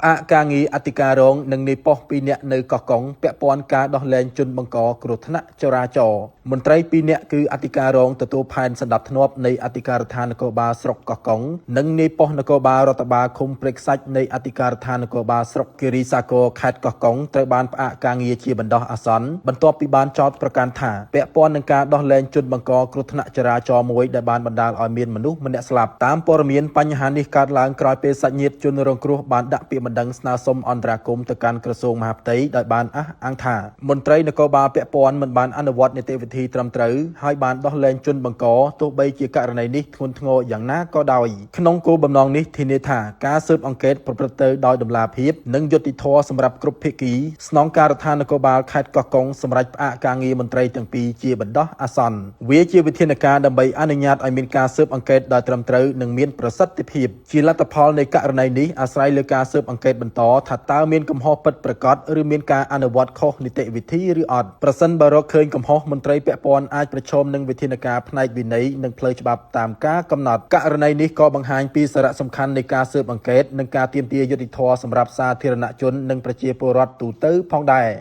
ផ្អាកការងារអធិការរងនិងនាយប៉ុស្តិ៍2នាក់នៅកោះកុងពាក់ព័ន្ធការដោះលែងជនបង្កគ្រោះថ្នាក់ចរាចរណ៍មន្ត្រី2នាក់គឺអធិការរងទទួលផែនសន្តិភាពនៃអធិការដ្ឋាននគរបាលស្រុកកោះកុងនិងនាយប៉ុស្តិ៍នគរបាលរដ្ឋបាលឃុំព្រែកខ្សាច់នៃអធិការដ្ឋាននគរបាលស្រុកគិរីសាគរខេត្តកោះកុងត្រូវបានផ្អាកការងារជាបណ្ដោះអាសន្នបន្ទាប់ពីបានចោទប្រកាន់ថាពាក់ព័ន្ធនឹងការដោះលែងជនបង្កគ្រោះថ្នាក់ចរាចរណ៍មួយដែលបានបណ្ដាលឲ្យមានមនុស្សម្នាក់ស្លាប់តាមព័ត៌មានបញ្ហានេះកើតឡើងក្រោយពេលសាច់ញាតិជនរងគ្រោះបានដាក់ពាក្យបណ្ដឹងស្នើសុំអន្តរាគមន៍ទៅកាន់ក្រសួងមហាផ្ទៃដោយបានអះអាងថាមន្ត្រីនគរបាលពាក់ព័ន្ធមិនបានអនុវត្តនីតិវិធីត្រឹមត្រូវហើយបានដោះលែងជនបង្កទោះបីជាករណីនេះធ្ងន់ធ្ងរយ៉ាងណាក៏ដោយក្នុងគោលបំណងនេះធានាថាការស៊ើបអង្កេតប្រព្រឹត្តទៅដោយតម្លាភាពនិងយុត្តិធម៌សម្រាប់គ្រប់ភាគីស្នងការដ្ឋាននគរបាលខេត្តកោះកុងសម្រេចផ្អាកការងារមន្ត្រីទាំងពីរជាបណ្ដោះអាសន្នវាជាវិធានការដើម្បីអនុញ្ញាតឲ្យមានការស៊ើបអង្កេតដោយត្រឹមត្រូវនិងមានប្រសិទ្ធភាពជាលទ្ធផលនៃករណីនេះអាស្រ័យលើការស៊ើបអង្កេតបន្តថាតើមានកំហុសពិតប្រាកដឬមានការអនុវត្តខុសនីតិវិធីឬអត់ប្រសិនបើរកឃើញកំហុសមន្ត្រីពាក់ព័ន្ធអាចប្រឈមនឹងវិធានការផ្នែកវិន័យនិងផ្លូវច្បាប់តាមការកំណត់ករណីនេះក៏បង្ហាញពីសារៈសំខាន់នៃការស៊ើបអង្កេតនិងការទាមទារយុត្តិធម៌សម្រាប់សាធារណជននិងប្រជាពលរដ្ឋទូទៅផងដែរ។